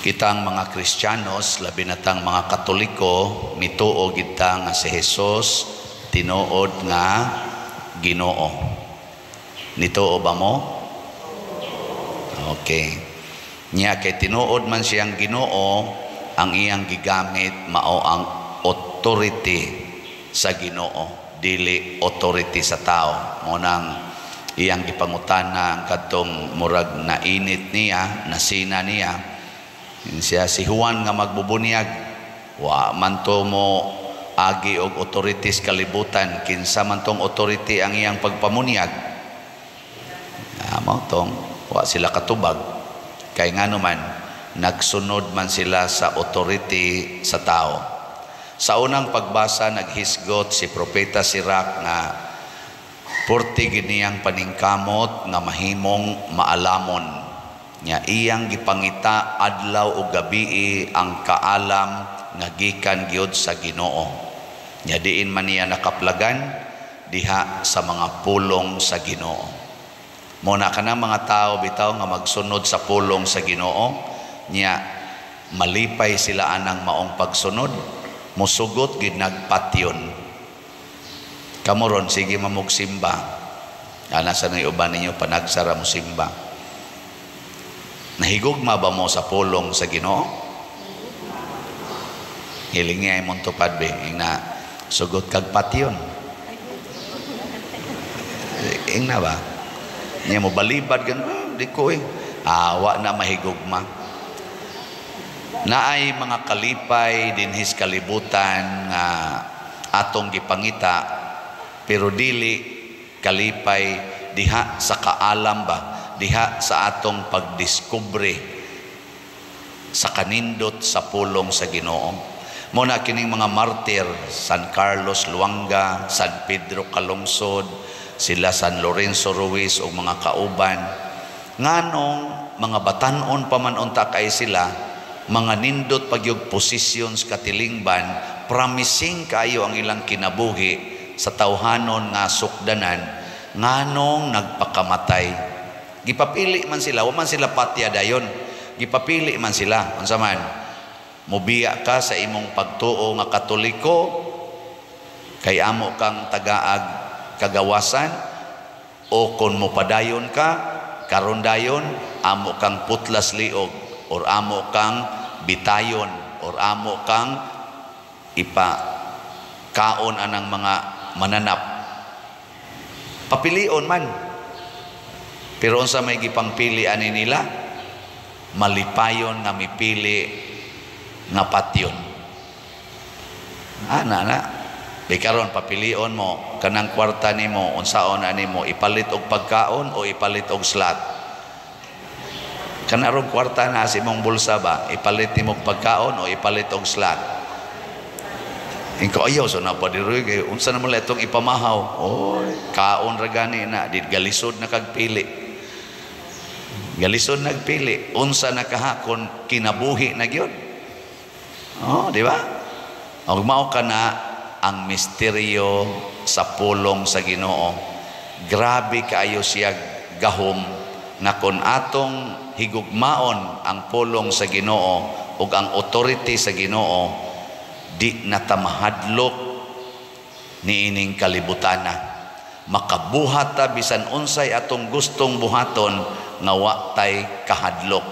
Kitang mga Kristiyanos, labi na tang mga Katoliko, mituo gid ta nga si Jesus tinuod nga Ginoo. Nituo ba mo? Okay. Nya kay tinuod man siyang Ginoo, ang iyang gigamit mao ang authority sa Ginoo, dili authority sa tao. Mo nang iyang gipangutana ang kadtong murag nainit niya, nasina niya. Siya si Juan nga magbubunyag, wa man to mo agi og authorities kalibutan, kinsa man tong authority ang iyang pagpamunyag? Ah, mao tong wa sila katubag, kay ngano man nagsunod man sila sa authority sa tao. Sa unang pagbasa, naghisgot si Propeta Sirach nga purti gid niyang paningkamot nga mahimong maalamon. Nya iyang gipangita adlaw ug gabii ang kaalam nga gikan gyud sa Ginoo. Nya diin man niya nakaplagan diha sa mga pulong sa Ginoo. Mo na kanang mga tao bitaw nga magsunod sa pulong sa Ginoo, nya malipay sila anang maong pagsunod, musugot gid nagpatyon. Kamo ron sige mamugsimba. Ana sa nang uban ninyo panagsara mo simba. Nahigugma ba mo sa pulong sa Ginoo? Hiling niya imong tupad be, ingna sugot kag patyon. Ingna ba? Niya mo balibad gan, ah, di ko eh. Awa na mahigugma. Naay mga kalipay dinhis kalibutan nga atong gipangita, pero dili kalipay diha sa kaalam ba, diha sa atong pagdiskubre sa kanindot sa pulong sa Ginoo. Mo na kining mga martir, San Carlos Luanga, San Pedro Calungsod, sila San Lorenzo Ruiz o mga kauban, nganong mga batan-on pa man unta kay sila, mga nindot pagyug positions katilingban, promising kayo ang ilang kinabuhi sa tawhanon nga sukdanan, nganong nagpakamatay? Gipapili man sila, wa man sila patya dayon. Gipapili man sila. Unsa man? Mubiya ka sa imong pagtuo nga Katoliko kay amo kang tagaag kagawasan, o kon mopadayon ka karon dayon amo kang putlas liog, or amo kang bitayon, or amo kang ipa kaon anang mga mananap. Papilion man. Pero unsa may gipangpili ani nila? Malipayon nga mipili nga patyon. Ana na. Bikaron papilion mo kanang kwarta nimo, unsaon ani mo, ipalit og pagkaon o ipalit og slot? Kanarong kwarta na sa imong bulsa ba, ipalit nimo og pagkaon o ipalit og slot? Ingko ayaw so na pa diri kay unsa naman lang itong ipamahaw. Oy, kaon ra gani na, di galisod na kag pili. Galisod nagpili, unsa na kahakon kinabuhi na gyud. Oh, di ba? Og mao ka na ang misteryo sa pulong sa Ginoo. Grabe kaayo siya gahom nga kon atong higugmaon ang pulong sa Ginoo ug ang authority sa Ginoo, di na ta mahadlok niining kalibutana. Makabuhat ta bisan unsay atong gustong buhaton nga wa tay kahadlok.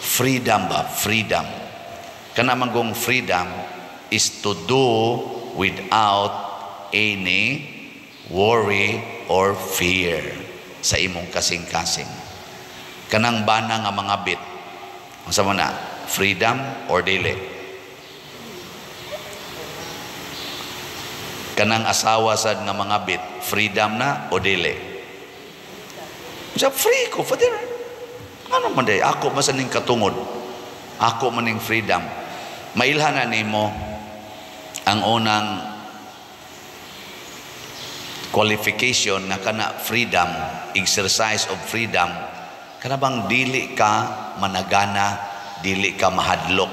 Freedom ba? Freedom. Kana manggong freedom is to do without any worry or fear sa imong kasing-kasing. Kanang bana nga mga bit, unsa man na? Freedom or dili? Kanang asawa sad nga mga bit, freedom na o dili? Sa free ko, Father. Ano man day? Ako man sa ning katungod. Ako man ning freedom. Mailhan na nimo ang unang qualification nga kana freedom, exercise of freedom, kana bang dili ka managana, dili ka mahadlok.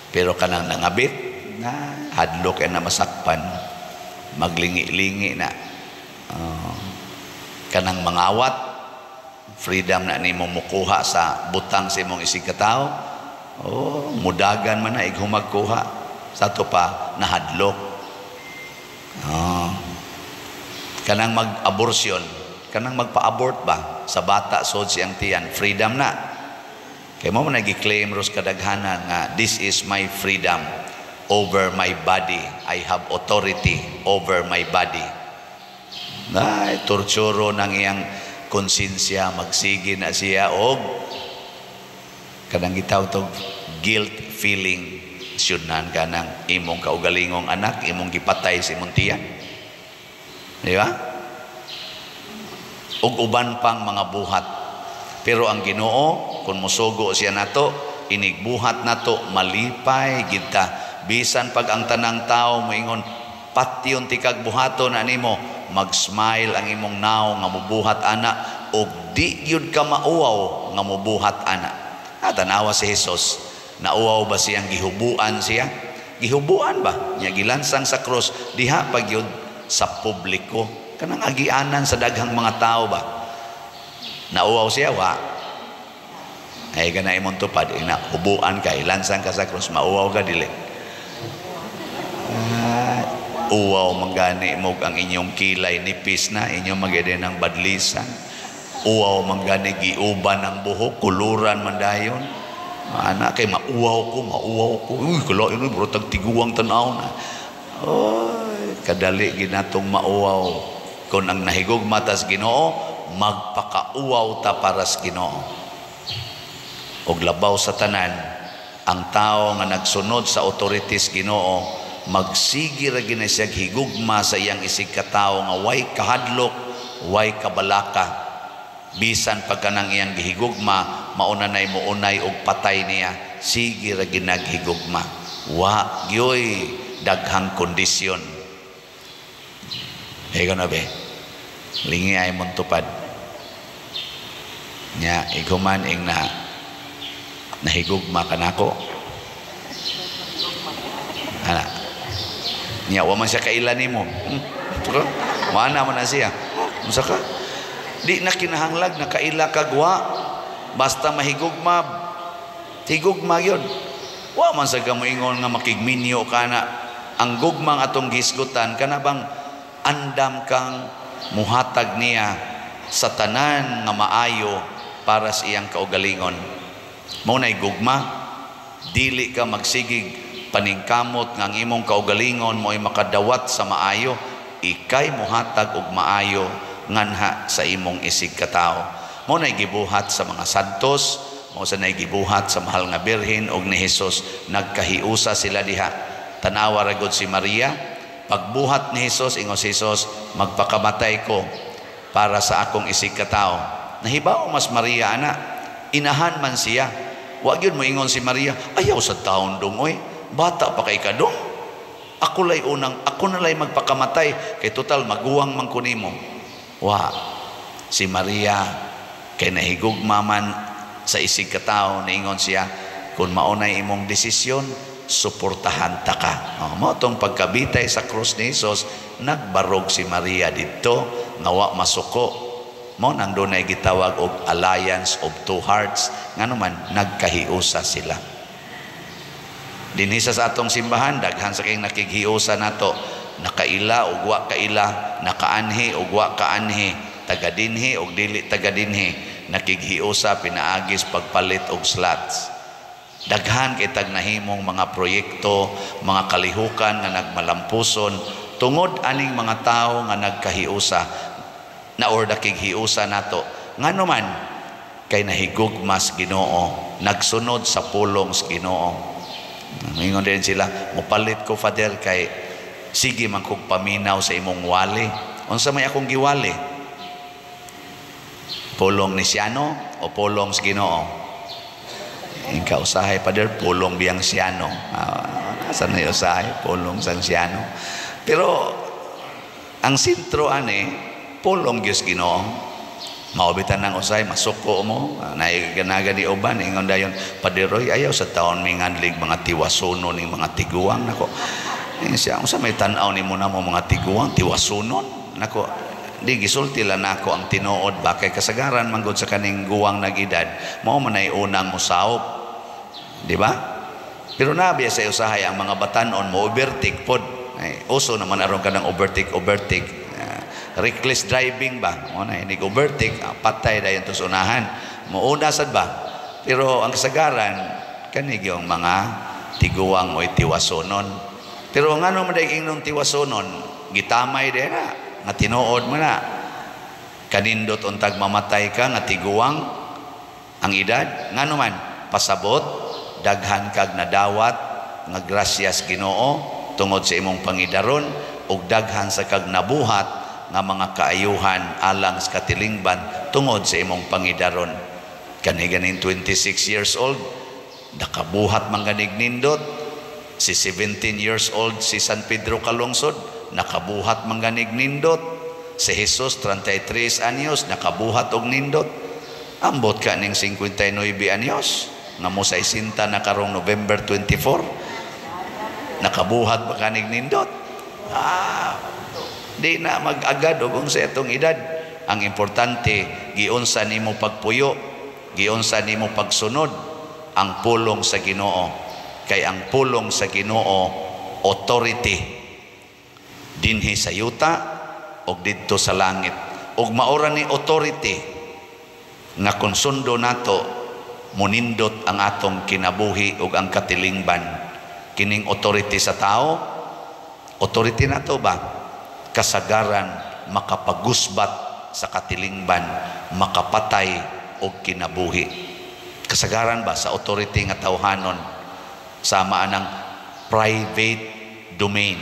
Pero kanang nangabit, na hadlok ay na masakpan, maglingi-lingi na. Kanang mangawat, Freedom na nimo mukuha sa butang sa imong isig katawo. Oh, mudagan man na ighumag kuha. Sa ato pa nahadlok. Oh. Kanang mag-abortion, kanang magpa-abort ba sa bata sod siyang tiyan, freedom na. Kay mo man nagi-claim ros kadaghanan nga this is my freedom over my body. I have authority over my body. Ay, torturo ng iyang konsensya, magsige na siya og kanang gitawag tog guilt feeling. Syudnan ka ng imong kaugalingong anak, imong gipatay sa imong tiyan. Di ba? Ug uban pang mga buhat. Pero ang Ginoo, kung musugo siya nato, inigbuhat nato, malipay kita. Bisan pag ang tanang tao moingon, patyon tikag buhaton animo, mag-smile ang imong naong nga mubuhat ana, ug di gyud ka mauwaw nga mubuhat ana. Ah, tanawa si Jesus, nauwaw ba siyang gihubuan siya? Gihubuan ba? Nya gilansang sa krus, diha pa gyud sa publiko. Kanang agianan sa daghang mga tao ba? Nauwaw siya, wa? Ay, kana imong tupad, ina, hubuan ka, ilansang ka sa krus, mauwaw ka, dili? Ah, uwaw manggani mo ang inyong kilay nipis na, inyong magede ng badlisan. Uwaw manggani giuban ang buhok, kuluran man dayon. Ana kay mauwaw ko, mauwaw ko. Uy, kala ino bro tiguang tan-aw na. Oy, kadali ginatong mauwaw. Kung ang nahigugma tas Ginoo, magpakauwaw ta para sa Ginoo. Og labaw sa tanan, ang tao nga nagsunod sa authorities Ginoo, magsige ra gina siya higugma sa iyang isig katawo nga way kahadlok, way kabalaka. Bisan pagka nang iyang gihigugma, mauna nay muunay og patay niya, sige ra ginaghigugma. Wa gyoy daghang kondisyon. Ikaw na be, lingi ay mong tupad. Nya, iguman ing na nahigugma ka nako. Ana. Nya, wa man siya kaila nimo. Mana man na siya. Unsa ka? Di na kinahanglag na kaila kag wa. Basta mahigugma, higugma yun. Wa man sa kamoingon nga makigminyo ka na. Ang gugmang atong gisgutan kana bang andam kang muhatag niya sa tanan nga maayo para sa iyang kaugalingon. Mao nay gugma, dili ka magsigig paningkamot nga ang imong kaugalingon mo'y makadawat sa maayo, ikay muhatag og maayo nganha sa imong isig katawo. Mao nay gibuhat sa mga santos, mao sa nay gibuhat sa mahal nga Birhen og ni Hesus. Nagkahiusa sila diha. Tanawa ra gud si Maria. Pagbuhat ni Hesus, ingon si Hesus, magpakamatay ko para sa akong isig katawo. Nahibaw mas Maria ana, inahan man siya. Wa gyud mo ingon si Maria, ayaw sa taon dong oy, bata pa kay kadong. Ako lay unang, ako na lay magpakamatay kay total maguwang man ko nimo. Wa si Maria kay nahigugma man sa isig katawo, niingon siya, kung maunay imong desisyon, suportahan ta ka. Oh, mao tong pagkabitay sa krus ni Hesus, nagbarog si Maria didto nga wa masuko. Mao nang dunay gitawag og alliance of two hearts, ngano man nagkahiusa sila. Dinhi sa atong simbahan, daghan sa kayong nakighiusa nato, nakaila og wa kaila, nakaanhi og wa kaanhi, taga dinhi og dili taga dinhi, nakighiusa pinaagis pagpalit og slots. Daghan kay tag nahimong mga proyekto, mga kalihukan nga nagmalampuson tungod aning mga tawo nga nagkahiusa na or nakighiusa nato. Ngano man kay nahigugmas Ginoo, nagsunod sa pulong sa Ginoo. Ingon din sila, mopalit ko Father kay sige man kog paminaw sa imong wali. Unsa may akong giwali? Pulong ni Siano o pulong sa Ginoo? Ingka usahay Father, pulong biyang Siano. Asa na usahay pulong sang Siano. Pero ang sentro ani pulong gyud Ginoo. Maubitan ng usahay masuko mo, naiganaga ni uban ingon dayon, Paderoy ayaw sa taon minganlig mga tiwasunon ning mga tiguang nako. Ingon siya, unsa may tan-aw nimo namo mga tiguang tiwasunon nako? Di gisulti lang nako ang tinuod ba, kay kasagaran manggod sa kaning guwang nag-edad, mao man ay unang mosawop. Di ba? Pero nabiya sa usahay ang mga batanon mo overtake pod. Ay, uso naman aron kanang overtake overtake. Reckless driving ba? Mo na inig overtake, patay dayon to sa unahan. Muuna sad ba? Pero ang kasagaran kani yung mga tiguang o tiwasonon. Pero ngano man day ingnon tiwasonon, gitamay day na nga tinuod mo na. Kanindot untag mamatay ka nga tiguang ang edad, ngano man pasabot daghan kag nadawat nga grasyas Ginoo tungod sa imong pangidaron ug daghan sa kag nabuhat nga mga kaayuhan alang sa katilingban tungod sa imong pangidaron. Kani ganing 26 years old, nakabuhat man ganig nindot. Si 17 years old si San Pedro Calungsod, nakabuhat man ganig nindot. Si Jesus 33 anyos, nakabuhat og nindot. Ambot ka ning 59 anyos nga mo sa isinta na karong November 24, nakabuhat ba kanig nindot? Di na mag-agad og sa itong edad. Ang importante, giunsa nimo pagpuyo, giunsa nimo pagsunod ang pulong sa Ginoo. Kay ang pulong sa Ginoo authority dinhi sa yuta og didto sa langit. Og maora ni authority nga kung sundo nato, munindot ang atong kinabuhi ug ang katilingban. Kining authority sa tao, authority nato ba, kasagaran makapagusbat sa katilingban, makapatay og kinabuhi. Kasagaran ba sa authority nga tawhanon, sama anang private domain.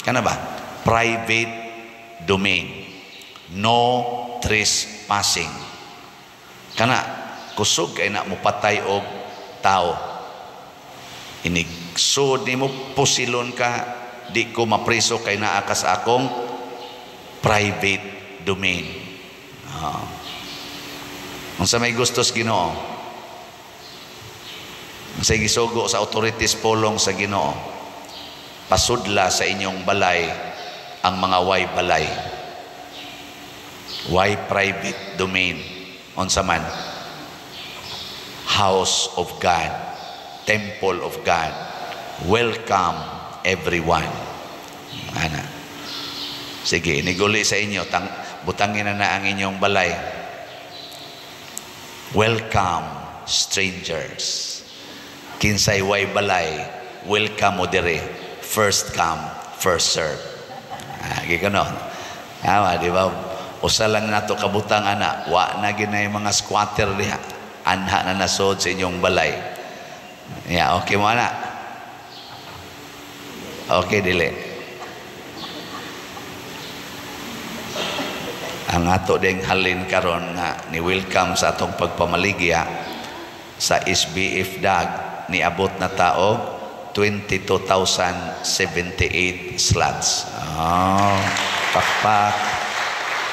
Kana ba? Private domain. No trespassing. Kana kusog kay na mopatay og tao. Inigsud nimo, pusilon ka, di ko mapriso kay naa ka sa akong private domain. Unsa may gustos Ginoo? Unsay gisugo sa authorities polong sa Ginoo? Pasudla sa inyong balay ang mga way balay. Way private domain. Unsa man? House of God, Temple of God. Welcome everyone. Ana. Sige, iniguli sa inyo, butangin na na ang inyong balay. Welcome strangers. Kinsay way balay, welcome mo dire. First come, first serve. Gano'n. Tama, di ba? Usa lang nato kabutang ana, wa na ginay mga squatter diha. Anha na nasod sa inyong balay. Yeah, okay mo ana. Okay, dili. Ang ato ding halin karon nga ni welcome sa atong pagpamaligya sa SBF DAG, niabot na taog 22,078 slots. Oh, pakpak.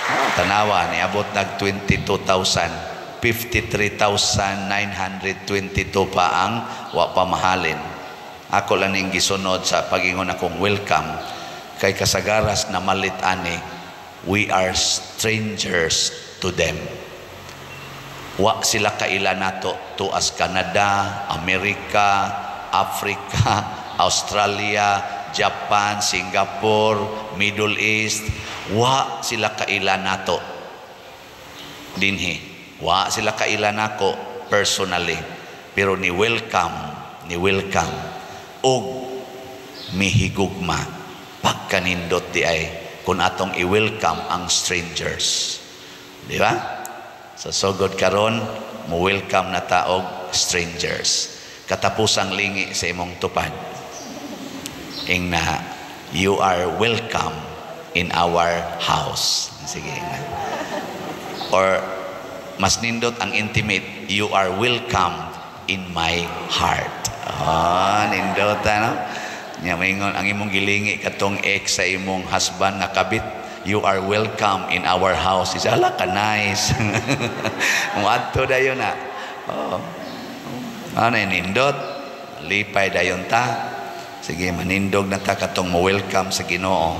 Oh, tanawa, niabot nag 22,000. 53,922 pa ang wa pa mahalin. Ako lang ning gisunod sa pagingon akong welcome kay kasagaras na malit ani, we are strangers to them. Wa sila kaila nato tuas Canada, Amerika, Africa, Australia, Japan, Singapore, Middle East. Wa sila kaila nato dinhi. Wa sila kaila nako personally, pero ni welcome og mihigugma pagkanindot di ay kung atong i-welcome ang strangers. Di ba? Sa sugod karon mo welcome na ta og strangers. Katapusang lingi sa imong tupad. Ingna, you are welcome in our house. Sige, ingna. Or mas nindot ang intimate, you are welcome in my heart. Ah, nindot ano? Nya maingon ang imong gilingi katong ex sa imong husband nga kabit, you are welcome in our house. Isa ala ka nice. Muadto dayon na. Oh. Ano nindot? Lipay dayon ta. Sige, manindog na ta katong mo welcome sa Ginoo.